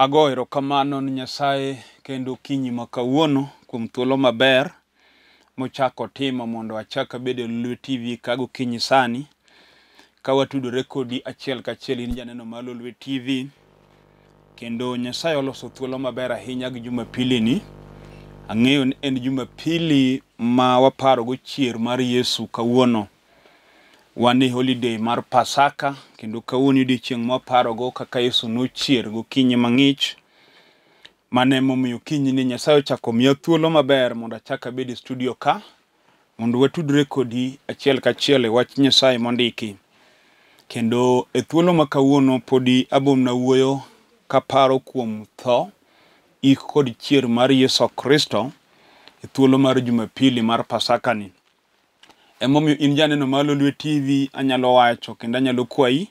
Ago erokamano ne Nyasaye kendo okinyi ma kawuono kuom thuolo maber mochako otimo mondo achak abed e Lolwe TV ka gokinyi sani ka watudore kodi achiel kachiel in janeno mar Lolwe TV kendo Nyasaye oloso thuolo maber ahinya gi Jumapili ni. Ang'eyo ni en Jumapili ma waparogo chier mar Yesu kawuono. Wan e holiday mar Pasaka kendo kawuono e odiechieng' mwaparogo kaka Yesu nochier gokinyi mang'ich. Mano emomiyo kinyni Nyasaye ochako omiya thuolo maber mondo achak abed e studio ka mondo watudre kodi achiel kachiel e wach Nyasaye mondiki. Kendo e thuolo ma kawuono podi abomna wuoyo kaparo kuom tho, ik kod chier mar Yesu Kristo e thuolo mar Jumapili mar Pasaka ni. Emomiyo in janeno mar Lolwe TV anyalo wacho kendo anyalo kwayi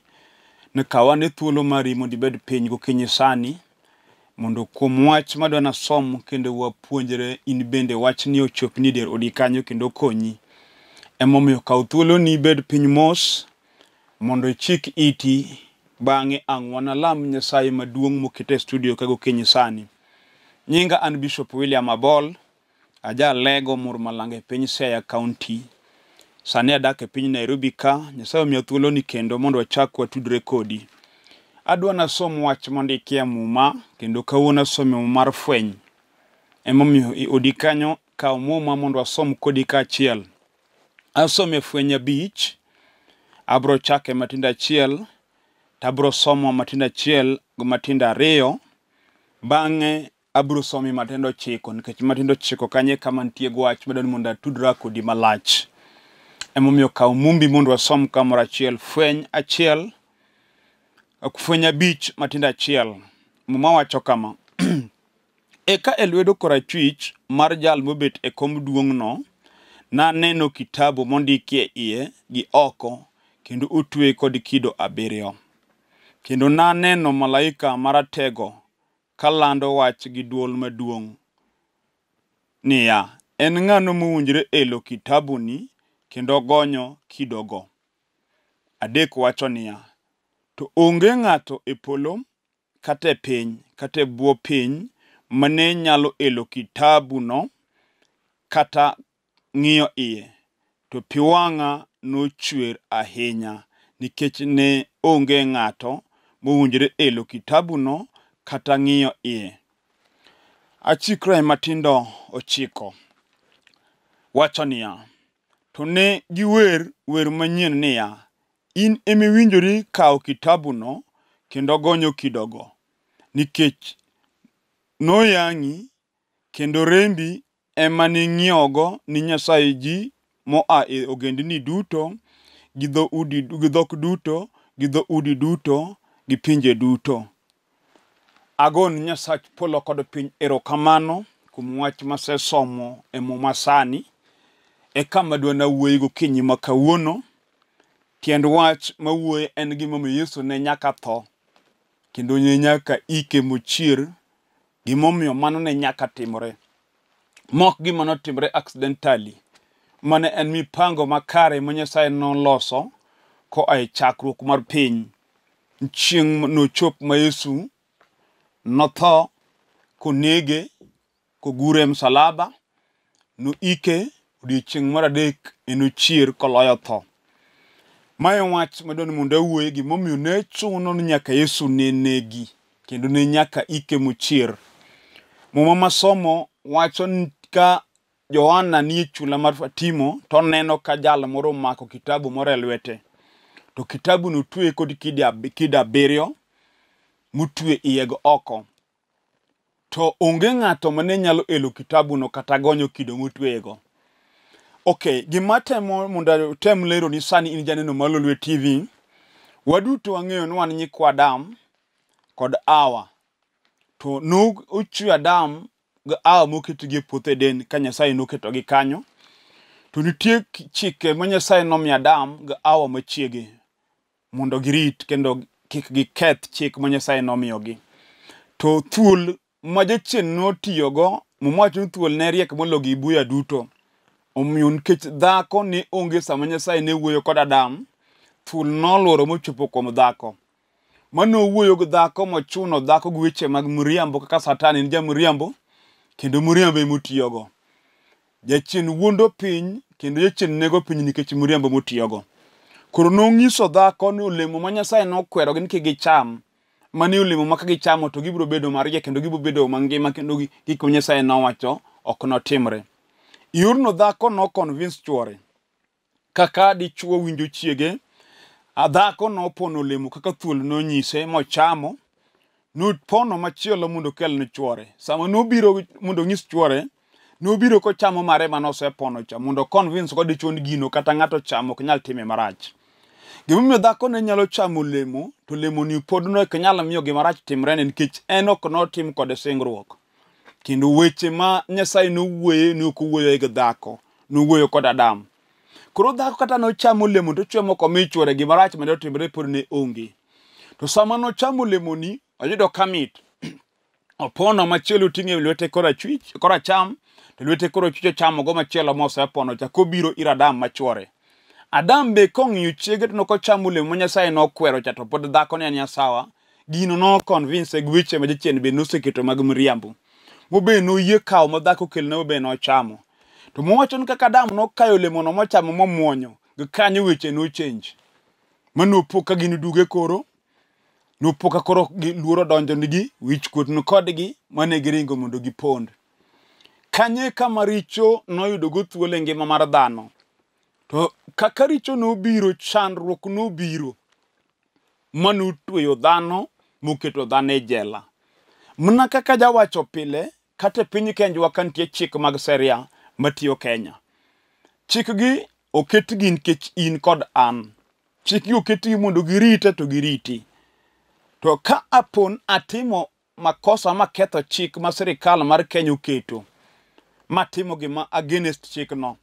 ni kaw ane thuolo mari mondo ibed piny gokinyi sani mondo kuom wach madwa nasom kendo wapuonjre in bende wachni ochopni e dier odi kanyo kendo okonyi. Emomiyo kaw thuoloni ibed piny mos mondo ichik iti bang'e ang' wanalam Nyasaye maduong' moketa e studio ka gokinyi sani. Nyinga an Bishop William Abol, aja Lego Murmalanga e piny Siaya County. Sani adak e piny Nairobi ka, Nyasaye omiya thuoloni kendo mondo wachak watudre kodi. Adwa nasom wach mondiki e muma kendo kawuono asomo e muma mar fweny. Emomiyo e odi kanyo kaw muma mondo wasom kodi kaachiel. Asomo e fweny 5, abro chake matindo 1, to abro somo matindo 1 gi matindo 2, bang'e abro somi matindo 9 nikech matindo 9 kanyo e kama nitie gi wach madwaro ni mondo atudra kodi malach. Emomiyo kaw mumbi mondo wasom kamoro achiel fweny 1, fweny 5 matindo 1. Muma wacho kama, Eka e lwedo korachwich mar jal mobet e kom duong'no, naneno kitabu mondikie iye gi oko kendo otweye kod kido 7. Kendo naneno malaika maratego kalando wach gi dwol maduong' niya, en ng'ano mowinjore elo kitabuni kendo gonyo kidogo? 3 wacho niya, to onge ng'ato e polo kata e piny kata e bwo piny mane nyalo elo kitabuno kata ng'iyo iye. To pi wang'a nochwer ahinya nikech ne onge ng'ato mowinjore elo kitabuno kata ng'iyo iye. Achikra e matindo 9 wacho niya, to ne giwer wer manyien niya, in emiwinjori kawo kitabuno kendo gonyo kidogo, nikech noyang'i kendo rembi ema ning'iewogo ni Nyasaye ji moa e ogendini duto, gi dhok duto, gi dhoudi duto, gi pinje duto. Agoni Nyasach polo kod piny erokamano kuom wach masesomo e muma sani. E kama dwa nawuoyi gokinyi ma kawuono. Tiend wach mawuoye en gimomiyo Yesu ne nyaka tho kendo ne nyaka ike mochier, gimomiyo mano ne nyaka timore. Mok gima notimore accidentally, mane en mipango makare ma Nyasaye noloso koa e chakruok mar piny. Chieng' nochop ma Yesu notho konege kogure e msalaba, noike odiechieng' mar 3 enochier koloyo tho. Mae wach madwa ni mondo awuoye gimomiyo ne chuno ni nyaka Yesu ne negi kendo ne nyaka ike mochier. Muma masomo wacho ni ka Johana nie chula mar Fatimo to oneno ka jal moro omako kitabu moro e lwete. To kitabu no otweye kod kido 7 motwe iye gi oko. To onge ng'ato mane nyalo elo kitabu no kata gonyo kido motweyego. Okay, gima temo mondo atem lero ni sani in janeno mar Lolwe TV, waduto wang'eyo ni wan nyikwa Adam kod Hawa. To nochwe Adam gi Hawa moketgi e puoth Eden ka Nyasaye noketogi kanyo. To nitie chike ma Nyasaye nomiyo Adam gi Hawa machiege mondo girit kendo kik giketh chik ma Nyasaye nomiyogi. To thuol ma jachien notiyogo, Muma wacho ni thuol ne riek moloyo gi buya duto. Omiyo nikech dhako ne onge sama Nyasaye ne wuoyo kod Adam, thuol noluoro mochopo kuom dhako. Manowuoyo gi dhako mochuno dhako gi weche mag miriambo kaka Satan en jamiriambo kendo miriambo ema otiyogo. Jachien wuondo piny kendo jachien nego piny nikech miriambo motiyogo. Koro nonyiso dhako ni olemo ma Nyasaye nokwerogi ni kik gicham, mani olemo ma ka gichamo to gibiro bedo mariek kendo gibiro bedo mangima kendo gik ma Nyasaye nowacho ok notimre. Yorno dhako no convince chuore kaka dichuo winjo chiege. A dhako nopono olemo kaka thuol nonyise mochamo. Nopono machielo mondo okel ne chuore. Sama nobiro mondo onyis chuore, nobiro kochamo mare manosepono cha mondo convince go dichuo ni gino kata ng'ato chamo ok nyal time marach. Gimomiyo dhako ne nyalo chamo olemo, to olemo ni pod ne ok nyal miyo gima rach timrene nikech en ok notim kode singruok. Kendo weche ma Nyasaye nowuoye ne ok owuoyo gi dhako, nowuoyo kod Adam. Koro dhako kata nochamo olemo to ochwe mok omi chuore gima rach mane otimre pod ne onge. To sama nochamo olemoni, oyudo ka mit. Opono machielo oting'o e lwete korachwich, koracham, to lwete korachwich ochamo go machielo mosepono cha kobiro ir Adam machuore. Adam be kong'iyo chiege to nokochamo olemo ma Nyasaye nokwero cha to pod dhako ne en sawa. Gino no convince gi weche ma jachien be noseketo mag miriambo. Mobe noyie kawo ma dhako okelne mobe nochamo. To mowacho ni kaka Adam nokayo olemono mochamo momuonyo, gi kanyo weche no change. Mano po ka gin duge koro, nopo ka koro luoro donjo nigi, wich kuot ni kodgi, mane giringo mondo gipond. Kanyo e kama richo noyudo go thuolo e ngima mar dhano. To kaka richo nobiro, chandruok nobiro, manotweyo dhano, moketo dhano e jela. Mana kaka jawacho pile, kata e piny Kenjwa ka nitie chik mag seria matiyo Kenya. Chikgi oketgi nikech in kod an. Chikgi oketgi mondo girite to giriti. To ka apon atimo makosa maketho chik ma sirikal mar Kenya oketo, matimo gima against chikno,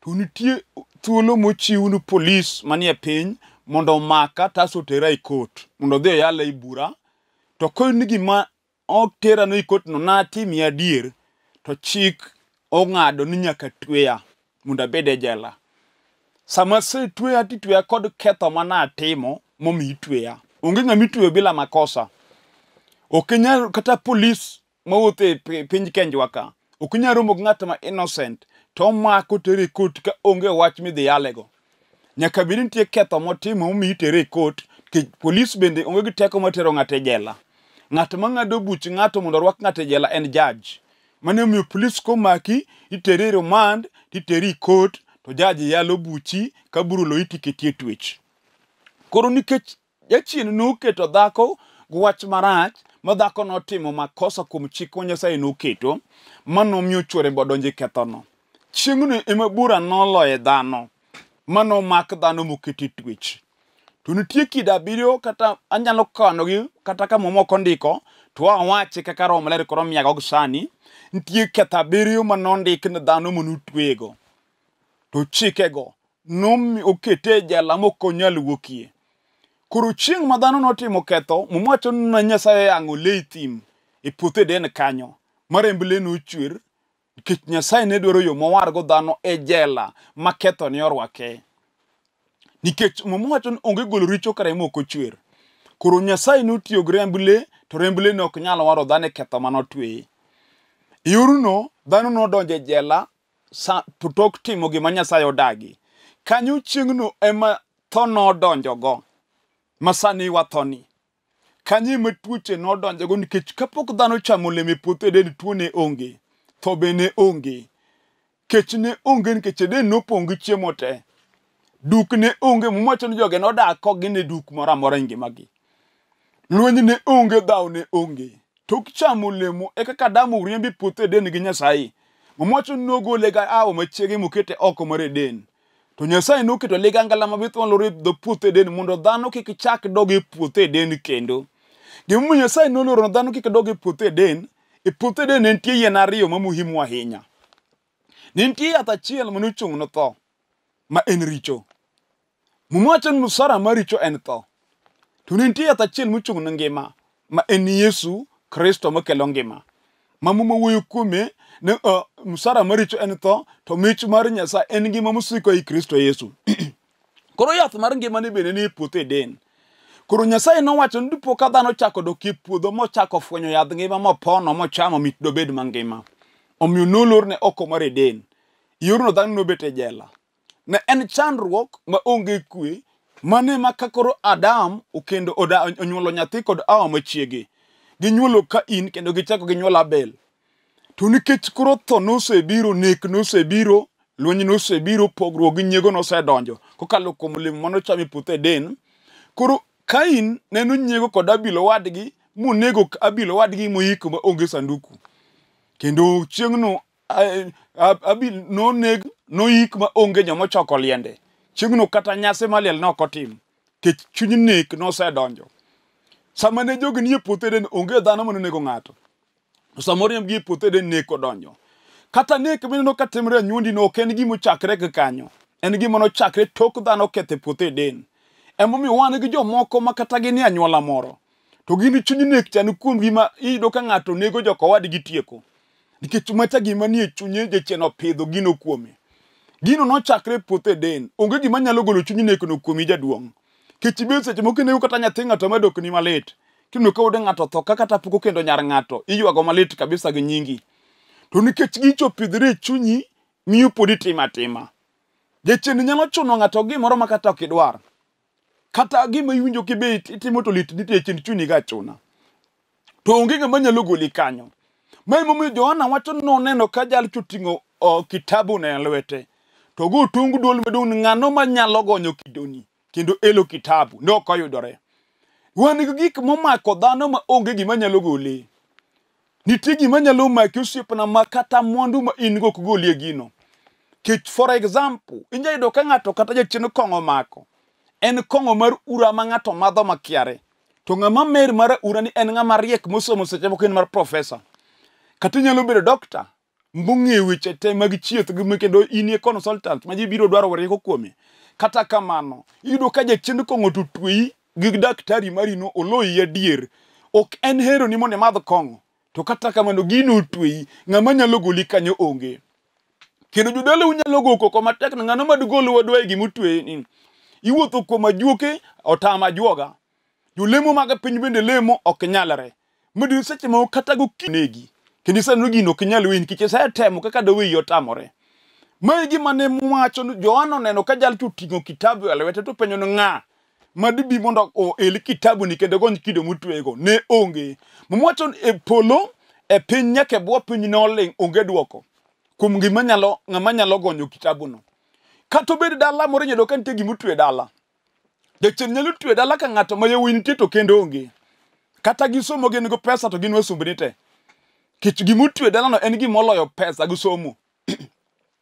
to nitie thuolo mochiw ni polis manie piny mondo omaka taso otera e court mondo odhi oyala e bura. To koyud ni gima otera no e court no natimie adier, to chik ong'ado ni nyaka tweya mondo abed e jela. Sama asetweya titweya kod ketho manatimo momiyo itweya. Onge ng'ama itweyo bila makosa. Ok inyal kata polis mawuotho e piny Kenjwa ka, ok inyal romo gi ng'at ma innocent to omako tere e court ka onge wach midhi yale go. Nyaka bed ni nitie ketho motimo momiyo itere e court, nikech polis bende onge gi teko mar tero ng'ato e jela. Ng'at mang'ado buch ng'ato mondo orwak ng'ato e jela en judge. Mano emomiyo polis komaki, itere e remand, titeri e court, to judge yalo buchi, ka bura oloyi tiketi e twech. Koro nikech jachien noketo dhako gi wach marach, ma dhako notimo makosa kuom chik ma Nyasaye noketo, ma nomiyo chuore be odonjo e kethono. Chieng'no ema bura noloye dhano, ma nomak dhano moket e twech. To nitie kido abiriyo kata anyalo kanogi kata ka Muma ok ondiko, to awache kaka Roho Maler koro miyago gi sani. Nitie ketho abiriyo ma nondik ne dhano manotweyego. To chikego okete e jela mok onyal wuokie. Koro chieng' ma dhano notimo ketho, Muma wacho ni Nyasaye oyang'o le e thim e puoth Eden kanyo, ma remb le nochwer nikech Nyasaye ne dwaro yo mowargo dhano e jela ma ketho ne orwake. Nikech Muma wacho ni onge golo richo ka remo ok ochwer. Koro Nyasaye notiyo gi remb le, to remb le ne ok nyal waro dhano e ketho manotweye. E yorno, dhano nodonjo e jela to tok timo gima Nyasaye odagi. Kanyo chieng'no ema tho nodonjogo, ma sani wathoni. Kanyo ema tuoche nodonjogo nikech kapok dhano ochamo olemo e puoth Eden tuo ne onge, tho be ne onge, kech ne onge nikech Eden nopong' gi chiemo te. Duk ne onge, Muma wacho ni joge nodak kok gin e duk moro amora e ngimagi. Lweny ne onge, dhawo ne onge. Tok chamo olemo e kaka Adam oriemb e puoth Eden gi Nyasaye. Muma wacho ni nogole gi Hawa machiege mokete oko mar Eden. To Nyasaye noketo ligangla mabith maloro e dho puoth Eden mondo dhano kik chak dog e puoth Eden kendo. Gimomiyo Nyasaye noloro ni dhano kik dog e puoth Eden, e puoth Eden ne nitie yien ariyo ma muhimu ahinya. Ne nitie yath achiel mane ochung' ne tho, ma en richo. Muma wacho ni musara mar richo en tho. To ne nitie yath achiel mochung' ne ngima, ma en Yesu Kristo makelo ngima. Ma Muma wuoyo kuome ni musara mar richo en tho, to mich mar Nyasaye en ngima mosiko ei Kristo Yesu. Koro yath mar ngima ni bende ni e puoth Eden. Koro Nyasaye nowacho ni dipo ka dhano ochako dok e puodho mochako fwenyo yadh ngima mopono mochamo mit dobed mangima. Omiyo nolorne oko mar Eden. Yorno dhano nobet e jela. Ne en chandruok ma onge kwe mane ma ka koro Adam okendo onyuolo nyathi kod Hawa machiege. Ginyuolo Kain kendo gichako ginyuolo Abel. To nikech koro tho nosebiro, nek nosebiro, lweny nosebiro, pogruok gi nyiego nosedonjo kokalo kuom olemo mane ocham e puoth Eden. Koro Kain ne nonyiego kod Abil owadgi monego Abil owadgi moyiko ma onge sanduku. Kendo chieng'no Abil noneg noyik ma onge joma ochoko liende. Chieng'no kata nyasi mar liel ne ok otim nikech chuny nek nosedonjo. Sama ne jogi nie puoth Eden onge dhano mane onego ng'ato. To samoro riemb gi e puoth Eden nek odonjo. Kata nek mineno ka timre e anyuondi no ok en gima ochakre gi kanyo. En gima nochakre tok dhano ketho e puoth Eden. Emomiyo wan gi jomoko ma kata gin e anyuola moro to gin chuny nek cha ni kuomgi ma iyudo ka ng'ato nego jokowadgi tieko. Nikech macha gima nie chunye jachien opidho gino kuome. Gino nochakre e puoth Eden. Onge gima nyalo golo chuny nekno kuomi jaduong'. Kech ibed seche moko inego kata nyathi ng'ato madokni malit. Kineno ka wuod ng'ato otho ka kata pok okendo nyar ng'ato, iywago malit kabisa gi nyingi. To nikech gicho opidhore e chunyi, miyo pod itimo atima. Jachien nyalo chuno ng'ato gimoro ma kata ok idwar. Kata gima iwinjo kibe itimo to litni to jachien chuni ga achuna. To onge ng'ama nyalo goli kanyo. Ma emomiyo Johana wacho ni noneno ka jalcha oting'o kitabu ne e lwete. To go tung duol maduong' ni ng'ano manyalo gonyo kidoni kendo elo kitabu. Ne ok oyudore. Wan gi gik momako dhano ma onge gima nyalo gole. Nitie gima nyalo maki osiepna ma kata mwandu ma in go ok golie gino. Kech for example, inyalo yudo ka ng'ato kata jachien kong'o omako. En kong'o mar ura ma ng'ato madho makiare. To ng'ama mer mar ura ni en ng'ama riek mosomo seche moko en mar professor. Kata inyalo bedo doctor mong'eyo weche te mag chieth gi kendo in e consultant ma ji biro dwaro rieko kuome. Kata kamano, iyudo ka jachien kong'o to tweyi gi daktari mari no oloyi adier. Ok en hero ni mondo imadh kong'o. To kata kamano gino otweyi, ng'ama nyalo goli kanyo onge. Kendo jodalau nyalo go koko matek ni ng'ano madgol wadwa e gima otweyi ni. Iwuotho kuom ajuoke, otamo ajuoga. Jolemo mag piny bende lemo ok nyalre. Madier seche moko kata gokinyi negi. Kendo iseneno gino ok nyal weyi nikech isetemo kaka doweyi otamore. Ma e gima ne wacho ni Johana oneno ka jalcha oting'o kitabu e lwete to openjo ni ng'a madbi mondo oel kitabu ni kendo gony kido motweyego. Ne onge. Muma wacho ni e polo, e piny nyaka e bwo piny noling' onge dwoko kuom gima nyalo ng'ama nyalo gonyo kitabuno. Kata obed dala moro inyalo ka nitie gima otwe e dala. Jachien nyalo twe dala ka ng'ato ma yawuoyi nitie to kendo onge. Kata gisomo gin gi pesa to gin wasumbni te. Kech gima otwe dalano en gima oloyo pesa gi somo.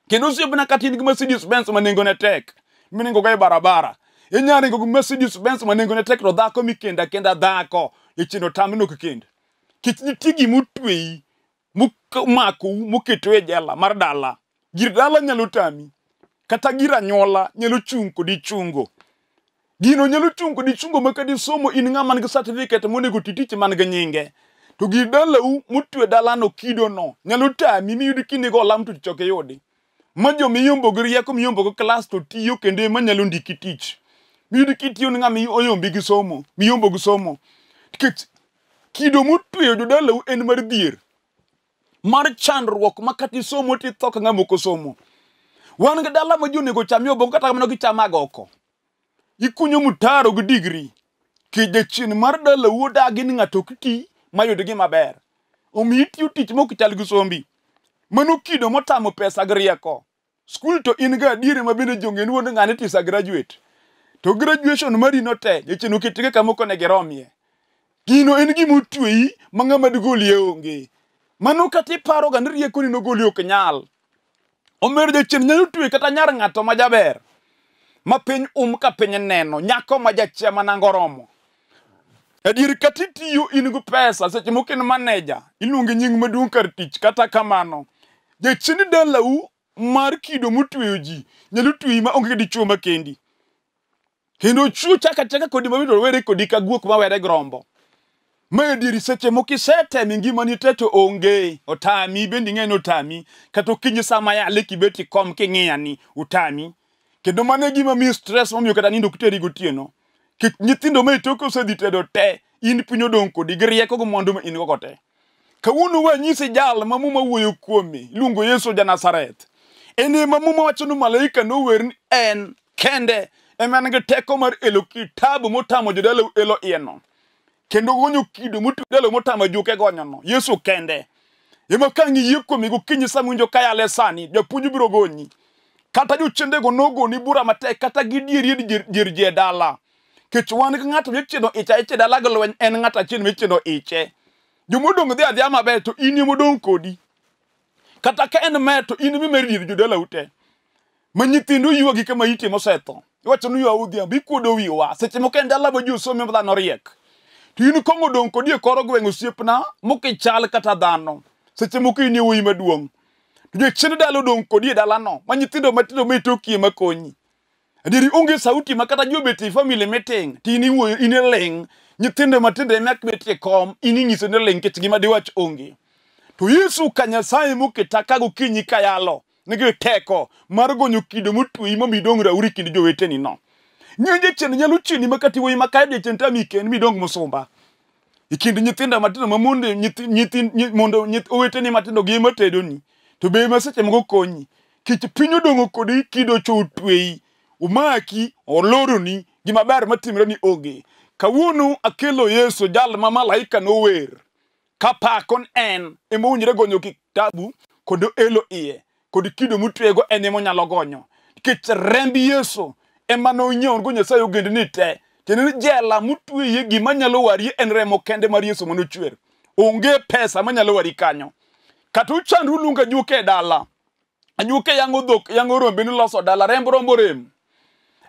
Kendo osiepna kata in gi Mercedes Benz ma nengone tek, miringo go e barabara. Inyalo ringo gi Mercedes Benz ma nengone tek to dhako mikendo akenda dhako, jachien otami ni ok kend. Kech nitie gima otweyi momakou moketou e jela mar dala. Gir dala nyalo tami. Kata gir anyuola nyalo chung' kodi chungo. Gino nyalo chung' kodi chungo ma kata isomo in ng'ama nigi certificate monego oti tich man gi nyinge. To gir dalau motwe dalano kidono nyalo tami miyud kinego olam to tich ok iyudi. Ma joma iyombo gi rieko miyombo go klas to tiyo kendo ema nyalo ndiki tich. Miyud kitiyo ni ng'ama oyombi gi somo, miyombo gi somo. Nikech kido motweyo jodalau en mar dhier. Mar chandruok ma kata isomo to itho ka ng'ama ok osomo. Wan gi dala ma ji onego ochamie obongo kata kamano gichamo agoko. Ikunyo mutaro gi digri. Kech jachien mar dalau odagi ni ng'ato ok ti mayud gima ber. Omiyo itiyo tich mok chal gi sombi. Mano kido motamo pesa gi rieko. Skul to in ga adieri ma bende ji ong'e ni wuod ng'ane to is a graduate. To graduation mari no te, jachien oketiga kama ok onego iromie. Gino en gima otweyi ma ng'ama digolie onge. Mano kata iparoga ni riekoni nogoli ok nyal. Omiyo jachien nyalo twe kata nyar ng'ato ma jaber ma piny um ka piny neno, nyako ma jachia ma nango oromo. Adier kata itiyo in gi pesa, seche moko in maneja, iluongi nying maduong' kar tich, kata kamano, jachien dalau mar kido motweyo ji nyalo tweyi ma onge dichuo ma kendi. Kendo ochuo chaka chaka kodi mabiro were kodi ka guok mawere gi rombo. Ma adieri seche moko isetemo e ngimani te to onge, otami bende ing'e ni otami. Kata okinyi sama yale kibet e kom king'iya ni otami. Kendo mano e gima miyi stress momiyo kata nindo ok teri gotieno. Kik nyithindo ma itoki osedhi tedo te, in piny odong' kodi gi rieko gi mwandu ma in go te. Kawuono wanyisi jal ma Muma wuoyo kuome, iluongo Yesu ja Nazareth. En ema Muma wacho ni malaika nower ni en kende ema en gi teko mar elo kitabu motamo jodalau elo iyeno. Kendo gonyo kido motwe dalau motamo ajuoke gonyono. Yesu kende. Ema ka ang' iyie kuome gokinyi sama iwinjo ka yale sani, japuonj biro gonyi. Kata jochiendego nogoni bura matek kata gidieri e dier ji e dala. Kech wan gi ng'ato michieno iche aicha e dala gi lweny en ng'ato achiel michieno iche. Jomodong' dhi adhiya maber to in emodong' kodi. Kata ka en mer to in emimer dier jodalau te. Ma nyithindu ywagi kama ite mosetho. Iwacho ni ywa odhiambo ikuodo wiwa. Seche moko en dala ma ji osomo ma dhano riek. To in kong'o odong' kodi e kor gweng' osiepna mokichal kata dhano. Seche moko in e wuoyi maduong'. To jachien dala odong' kodi e dalano ma nyithindo matindo ma itoki ema konyi. Adieri onge sauti ma kata ji obet e family meeting to in iwuoyo in iling'. Nyithindo matindo ema bet e kom in inyiso ni ling' nikech gima diwach onge. To Yesu ka Nyasaye moketa ka gokinyi kayalo nigi teko mar gonyo kido motweyi momiyo idong' rauri kind joweteni no. Ng'eny jachien nyalo chieni ma kata iwuoyi makayo jachien tami kend midong' musumba. E kind nyithindo matindo ma mondo mondo oweteni matindo gi ema tedoni to be ema seche moko konyi. Kech piny odong'o kodi kido cho otweyi omaki oloroni gima ber matimre ni onge. Kawuono akelo Yesu jal ma malaika nower kapako ni en ema owinjore gonyo kitabu kod elo iye kod kido motwego en ema onyalo gonyo. Nikech remb Yesu ema nonyiewogo Nyasaye ogendni te. Tiende ni jela motweye gima nyalo warie en remo kende mar Yesu manochwer. Onge pesa manyalo wari kanyo. Kata uchandru luongo ajuoke e dala. Ajuoke yang'o dhok, yang'o rombe ni loso dala, remb rombo rem.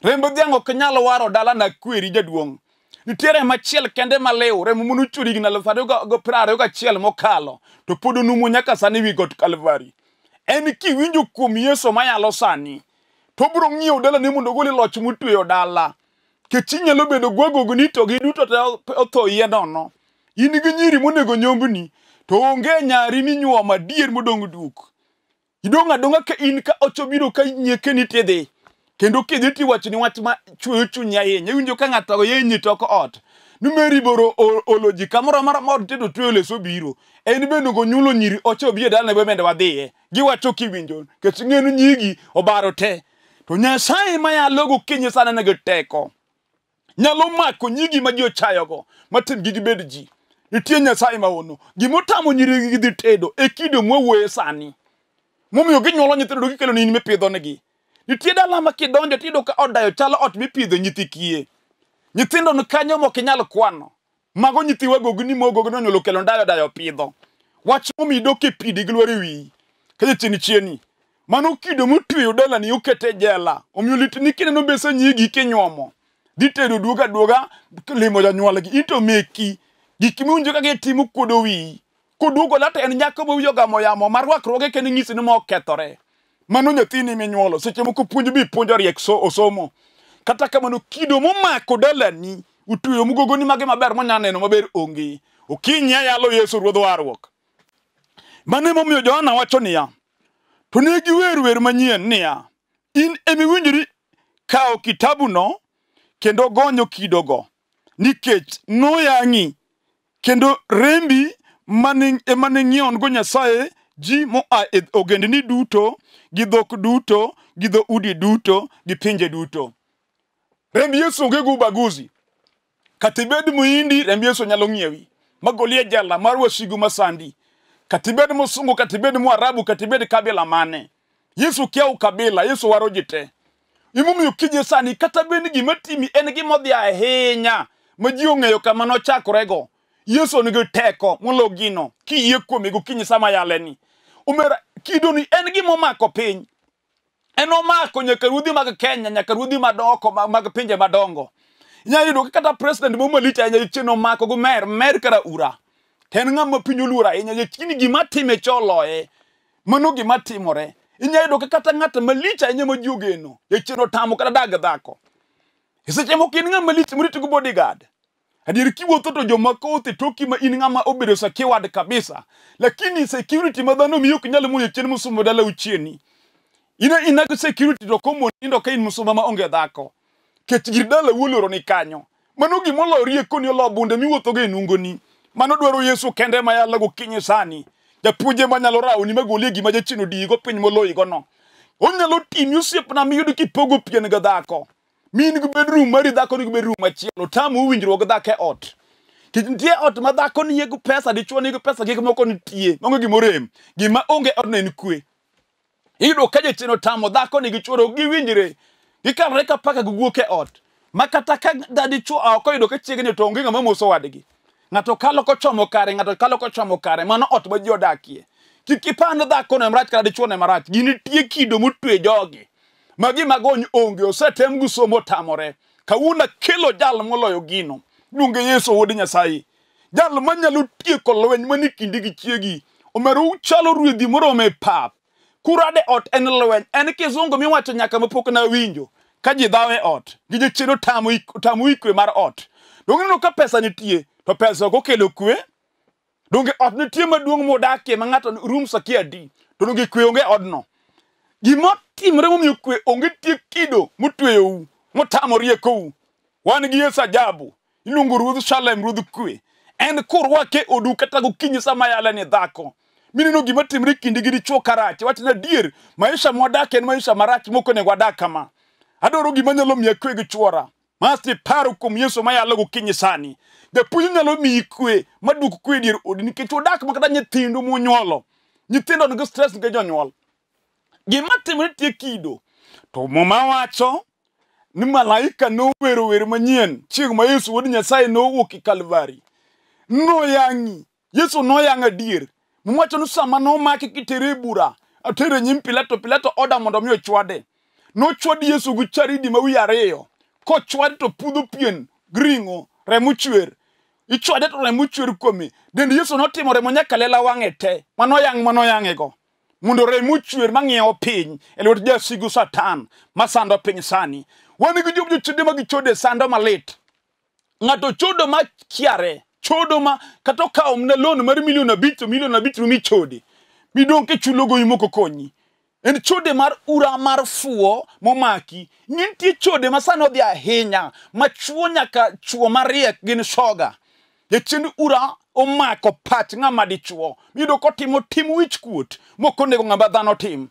Remb dhiang' ok nyal waro dala na kweri jaduong'. Nitie remo achiel kende maliw, remo manochwer higni 2021 mokalo, to pod onumu nyaka sani wi got Kalvari. En kiwinjo kuom Yesu mayalo sani, to obiro ng'iewo dalani mondo ogol e loch motweyo dala. Kech inyalo bedo gwagogni to giduto te otho iye nono. In gi nyiri monego nyombni, to onge nyari minyuomo adier modong' duk. Idong' adong'a ka in ka ocho biro ka nyiekeni tidhi. Kendo kidhi tiwacho ni wach ma chweyo chunyi ahinya. Iwinjo ka ng'ato yenyi tok ot. Ni Mary boro olo ji kamoro amora ma od tedo tweyo leso biro. En bende onego onyuolo nyiri ocho obi e dalane bende wadhiye. Giwacho kiwinjo. Nikech ing'eyo ni nyigi obaro te. To Nyasaye mayalo gokinyi sana nigi teko. Nyalo mako nyigi ma ji ochayogo matim gi gibed ji. Nitie Nyasaye maono. Gimotamo nyiri gi dhi tedo e kido mwawuoye sani. Momiyo ginyuolo nyithindo to gikelo ni in mipidhonegi. Nitie dala ma kidonjo tiyudo ka od dayo chalo ot mipidho nyithi kiye. Nyithindo ni kanyo mok inyal kwano. Mago nyithi wagogni mogogni onyuolo kelo ndayo dayo pidho. Wach momiyo idok e pidi gi lwar e wiyi. Ka jachien chieni. Mano kido motweyo dalani okete jela. Omiyo litni kineno mbese nyigi kinyuomo. Dhi tedo duoga duoga limo janyuolgi. In to meki. Gik miwinjo ka gitimo kuodo wiyi. Koduogo la to en nyako ma wiye ogamo yamo ma rwakruoge kende nyisi ni ma okethore. Mano nyathini minyuolo. Seche moko puonj bi puonjo riek so osomo. Kata kamano kido momako dalani utweyo mugogoni mage maber monya neno maber onge. Okinyi ayalo Yesu Ruodh warruok. Mano emomiyo Johana wacho niya, to ne giwer wer manyien niya, in emiwinjori kawo kitabuno kendo gonyo kidogo, nikech noyang'i kendo rembi ema ne ng'iewogo Nyasaye ji moa e ogendini duto, gi dhok duto, gi dhoudi duto, gi pinje duto. Remb Yesu onge gi ubaguzi. Kata ibed muhindi, remb Yesu nyalo ng'iewi magoli e jela mar wasigu masandi. Kata ibed musungu, kata ibed muarabu, kata ibed kabila mane. Yesu kia ukabila, Yesu waro ji te. Emomiyo kije sani kata bed ni gima timi en gima odhi ahinya ma ji ong'eyo kama nochakorego. Yesu nigi teko molo gino kiyie kuome gokinyi sama yaleni. Omera kidoni en gima omako piny. En omako nyaka ruodhi mag Kenya, nyaka ruodhi madoko mag pinje madongo. Inyalo yudo kata president mo malich ahinya jachien omako gi mer, mer kara ura. To en ng'ama piny oluoro ahinya, jachien gima time cha oloye. Mano gima timore. Inyalo yudo kata ng'at malich ahinya ma ji ogeno, jachien otamo kata dag gi dhako. E seche moko in ng'ama lich morito gi bodyguard. Adier kiwuotho to joma koth e toki ma in ng'ama obedo secured kabisa. Lakini security ma dhano miyi ok nyal mono chien musumba dala uchieni. In ina security to komoni nindo ka in musumba ma onge dhako. Kech gir dala wuoloro ni kanyo. Mano gima oloyo riekoni olo bunde miwuothogo e nungoni. Mano dwaro Yesu kende ema yalo gokinyi sani. Japuonj ema nyalo rawoni magolie gima jachien odiyigo piny moloyigono. Onyalo timi osiepna miyud kipogo pien gi dhako. Min gi bedroom mari dhako nigi bedroom machielo. Tamou winjruok gi dhako e ot. Nikech nitie ot ma dhako niye gi pesa, dichuo nigi pesa, gik moko nitie. Maonge gimorem. Gima onge e odno en kwe. Iyudo ka jachien otamo dhako ni gi chuore ok giwinjre. Gikalre ka paka gi guok e ot. Ma kata ka dichuo oa oko oyudo ka chiege ni to onge ng'ama moso wadgi. Ng'ato kalo kochomo kare, ng'ato kalo kochomo kare. Mano ot ma ji odakie. Kik ipar ni dhako no em rach kata dichuo no ema rach. Ginitie kido motwe jogi. Ma gima gony onge, osetem gi somo otamore. Kawuono akelo jal moloyo gino. Luonge Yesu wuod Nyasaye. Jal manyalo tieko lweny manie kindi gi chiegi. Omera uchalo ruedhi moromo e pap. Kurade ot en lweny. En kizungu miwacho nyaka mapok nawinjo. Ka ji dhawo e ot. Gi jachien otamo otamo kwe mar ot. Donge ineno ka pesa nitie, to pesa ok okelo kwe. Donge ot nitie maduong' modakie ma ng'ato rooms akia adi. To donge kwe onge e odno. Gima timore momiyo kwe onge tie kido motweyou, motamo riekou. Wan gi Yesu ajabu. Iluongo Ruodh Shalem, Ruodh kwe. En kurwake odu kata gokinyi sama yale ni dhako. Mineno gima timre kindi gi dichuo karach. Wach ni adier, maisha mwadak en maisha marach mok onego wadak kama. Adwaro gima nyalo miya kwe gi chuora. Masti paro kuom Yesu mayalo gokinyi sani. Japuonj nyalo miyi kwe maduok kwe e dier odi nikech udak ma kata nyithindu munyuolo. Nyithindo nigi stress nikech jonyuol. Gima timre tie kido. To Muma wacho ni malaika nowero wer manyien chieng' ma Yesu wuod Nyasaye nowuok e Kalvari. Noyang'i. Yesu noyang' adier. Muma wacho ni sama nomake kitere e bura, otere e nyim Pilato, Pilato oda mondo mi ochwade. Nochwad Yesu gi charidi ma wiye ariyo. Kochwade to pudho pien gi ring'o, remo chwer. Ichwade to remo chwer kuome. Dend Yesu notimo remo nyaka lela wang'e te. Manoyang' manoyang'ego. Mondo remo ochwer mang'iewo piny e lwet jasigu Satan masando piny sani. Wan gi job jochode ma gichode sando malit. Ng'ato chodo ma kiare, chodo ma kata okawo mana loan mar milion abich to milion abich rumo ichode. Midong' kichulo gowi mok okonyi. En chode mar ura mar fuwo momaki. Nitie chode ma sani odhi ahinya ma chuo nyaka chuo mariek gin shoga. Jachien ura omako pach ng'ama dichuo. Miyudo kotimo tim wich kuot mok onego ng'ama dhano tim.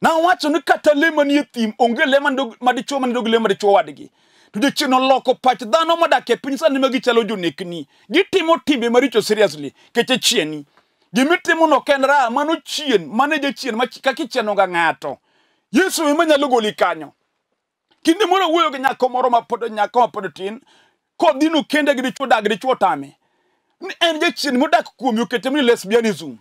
Nawacho ni kata le manie thim onge le ma dichuo manindo gi le ma dichuo wadgi. To jachien oloko pach dhano modak e piny sani ma gichalo jonekni. Gitimo timbe maricho seriously keche chieni. Gimitimo no ok en raha, mano chien, mano e jachien ma kaka ichieno ga ng'ato. Yesu ema nyalo goli kanyo. Kinde moro awuoyo gi nyako moro ma pod nyako ma pod tin, kodhi no kende gi dichuo dag dichuo tame. Ni en jachien modak kuomi okete ni lesbianism.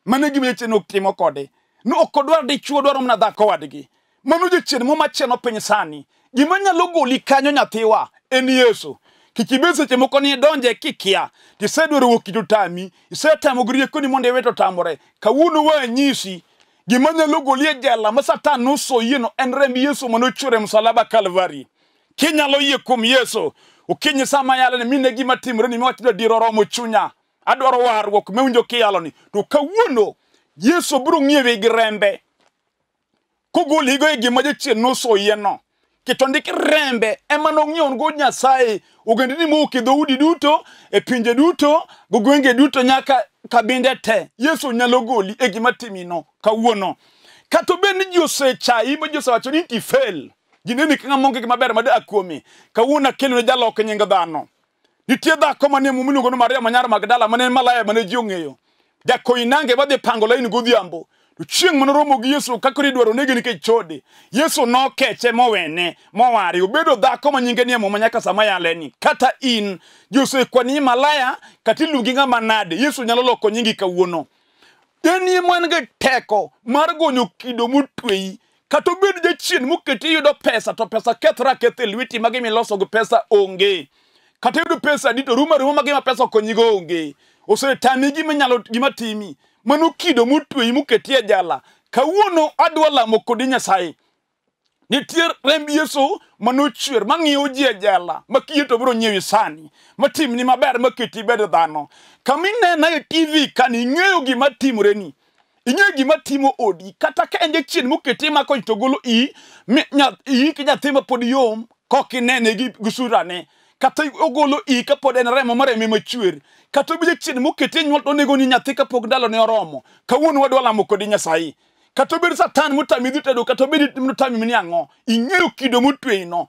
Mano e gima jachien ok timo kode. Ni ok odwar dichuo odwaro mana dhako wadgi. Mano jachien momachieno piny sani. Gima nyalo goli kanyo nyathiwa en Yesu. Kik ibed seche moko ni idonje kikia, tisedwaro wuok to tami, isetemo gi riekoni mondo iwe to tamore. Kawuono wanyisi gima nyalo goli e jela ma Satan nosoyieno en remb Yesu mane ochwer e msalaba Kalvari. Kinyalo yie kuom Yesu, okinyi sama yalo ni mine gima timore ni miwacho ni adier oromo chunya. Adwaro warruok mewinjo kiyalo ni. To kawuono Yesu biro ng'iewi gi rembe. Kogoligo e gima jachien nosoyieno. Kito ndik rembe ema nong'iewogo Nyasaye ogendini mowuok e dhoudi duto, e pinje duto, go gwenge duto nyaka kabinde te. Yesu nyalo goli e gima timino kawuono. Kata obed ni ji osechayi ma ji osewacho ni iti fail. Ji neni ka ng'ama onge gima ber madak kuomi. Kawuono akelo ne jalok nying dhano. Nitie dhako manie Muma miluongo ni Maria manyar Magdala mane en malaya mane ji ong'eyo. Jakoinange madhi pango laini godhiambo. To chieng' mane oromo gi Yesu ka koro idwaro nege nikech chode. Yesu nokeche mowene, moware. Obedo dhako ma nyinge nie Muma nyaka sama yale ni. Kata in, ji osekwani ni malaya, kata iluongi ng'ama nade, Yesu nyalo loko nyingi kawuono. En ema en gi teko mar gonyo kido motweyi. Kata obed jachien moketi iyudo pesa to pesa kethre aketha e lweti ma gima iloso gi pesa onge. Kata iyudo pesa adi to rumo aruma ma gima pesa okonyigo onge. Osetami gima nyalo gima timi. Mano kido motweyi moketi e jala. Kawuono adwa lamo kodi Nyasaye. Nitie remb Yesu manochwer mang'iyo ji e jela ma kiyie to biro nyiewi sani matimni maber maketi ibed dhano. Kama inena e TV kani ing'eyo gima timoreni. Ing'eyo gima timo odi kata ka en jachien moketi mako to golo iyi iyik nyathi ma pod yom kok inene gi surane. Kata ogolo iyi kapod en remo mar reme machwer. Kata obed jachien moketi e nyuol to onego ni nyathi kapok ndalone oromo. Kawuono wadwa lamo kodi Nyasaye. Kata obed Satan motami dhi tedo, kata obed motami ni ang'o, ing'eyo kido motweyino.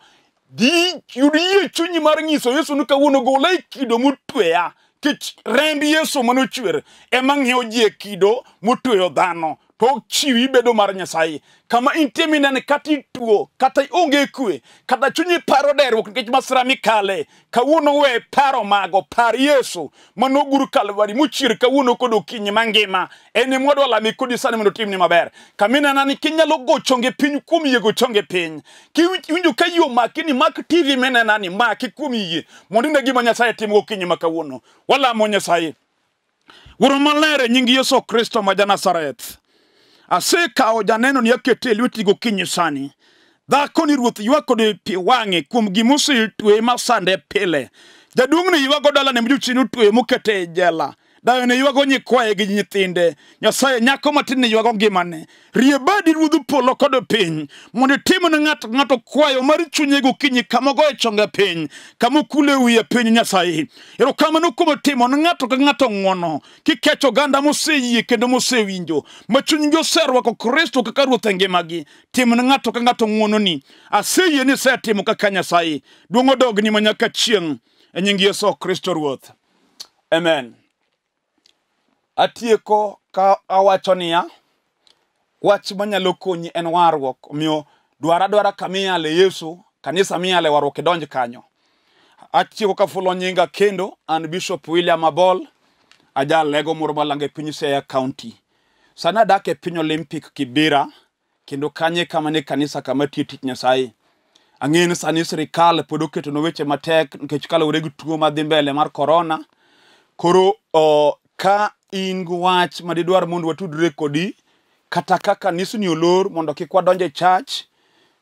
Dhi yud yie chunyi mar nyiso Yesu ni kawuono gola e kido motweya. Kech remb Yesu manochwer ema ng'iewo ji e kido motweyo dhano. To chiwi bedo mar Nyasaye. Kama intie minene kata ituo, kata ionge kwe, kata chunyi paro derruok nikech masira mikale. Kawuono we paro mago, par Yesu manogur Kalvari mochier kawuono kod okinyi mangima. En ema wadwa lame kodi sani mondo otimni maber. Kaminena ni kinyalo go chonge piny kuom yie go chonge piny. Kiwinjo ka yie omaki ni mak TV minena ni maki kuom yie mondo ine gima Nyasaye timo gokinyi ma kawuono. Walamo Nyasaye. Wuoro maler e nying Yesu Kristo ma ja-Nazareth. Asekawo janeno ni akete e lweti gokinyi sani. Dhako ni ruoth ywak kod pi wang'e kuom gima osetweye masande pile. Jaduong'ni ywago dalane ma jochien otweyo mokete e jela. Dayo ne ywago nyikwaye gi nyithinde. Nyasaye nyako matin ne ywago ngimane. Rie badi ruodh polo kod piny mondo itim ne ng'ato ng'ato kwayo mar chunye gokinyi kama ogoye chonge piny, kama okule wiye piny Nyasaye. Erokamano kuom timo ne ng'ato ka ng'ato ng'wono kikecho oganda moseyie kendo mosewinjo ma chunygi oserwako Kristo kaka ruoth e ngimagi. Tim ne ng'ato ka ng'ato ng'wononi. Aseyie ni isetimo kaka Nyasaye. Duong' odogni ma nyaka chieng' e nying Yesu Kristo Ruoth. Amen. Atieko ka awacho niya, wach manyalo konyi en warruok. Omiyo dwar adwara kama iyale Yesu, kanisa miyale warruok idonj kanyo. Atieko kafulo nyinga kendo, an Bishop William Abol, ajalego moro malanga e piny Siaya County. Sani adak e piny Olympic Kibera, kendo kanye kama ne kanisa kama tiyo tich Nyasaye. Ang'eyo ni sani sirikal pod oketonwa weche matek nikech kaluwore gi tuo madhi mbele mar corona. Koro ka in gi wach ma didwar mondo watudre kodi, kata ka kanisni olor mondo kik wadonj e church,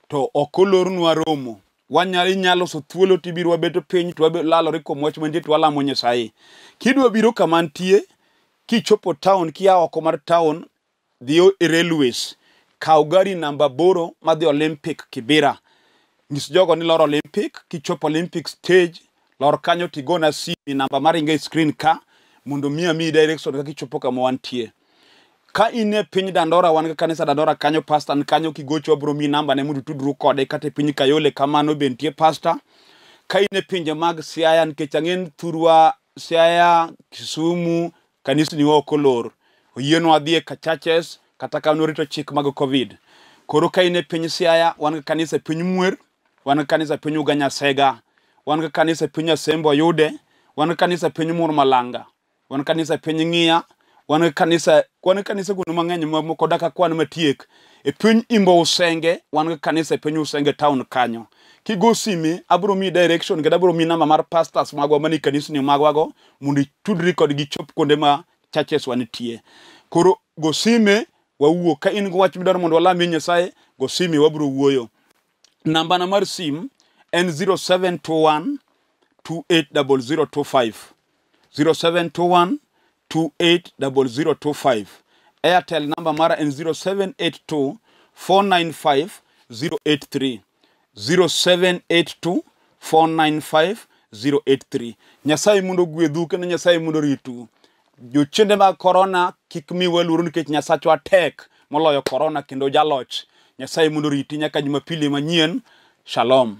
to ok olornwa romo. Wanyalo inyalo loso thuolo tibiro wabeto piny to walalore kuom wach mantie to walamo Nyasaye. Kidwa biro kama antie, kichopo town kia oko mar town, dhi e railways, kaw gari namba 8 madhi Olympic Kibera. Nyis jogo ni lor Olympic, kichopo Olympic stage, lor kanyo tigona simu namba maringo e screen ka mondo mi amiyi direction kaka ichopo kama wantie. Ka in e piny Dandora, wan gi kanisa Dandora kanyo, pastor ni kanyo kigocho wabiro miyi namba ne mondo itudru kode, kata e piny Kayole kamano be nitie pastor. Ka in e pinje mag Siaya, nikech ang'e ni thurwa Siaya, Kisumu, kanisni wa ok olor. Oyienwa dhi e churches kata ka norito chik mag Covid. Koro ka in e piny Siaya, wan gi kanisa e piny Mwer, wan gi kanisa e piny Uganyasega, wan gi kanisa e piny Asembo Oyude, wan gi kanisa e piny Mur Malanga, wan gi kanisa e piny Ng'iya, wan gi kanisa, wan gi kanisa kuonde mang'eny ma moko dak akwan matiek. E piny Imbo Usenge, wan gi kanisa e piny Usenge town kanyo. Kigo sime, abiro miyi direction kendo abiro miyi namba mar pastors magwa manie kanisni magwa go mondo itudri kodgi chop kuonde ma churches wa nitie. Koro go sime wawuo. Ka in gi wach midwaro mondo walamie Nyasaye, go sime wabiro wuoyo. Nambana mar sim en 0721 280025. 0721 280025. Airtel namba mara en 0782 495 083. 0782 495 083. Nyasaye mondo ogwedhu kendo Nyasaye mondo oritu. Jochiende mag korona kik miwa luoro nikech Nyasachwa tek moloyo korona kendo jaloch. Nyasaye mondo oriti nyaka Jumapili manyien. Shalom.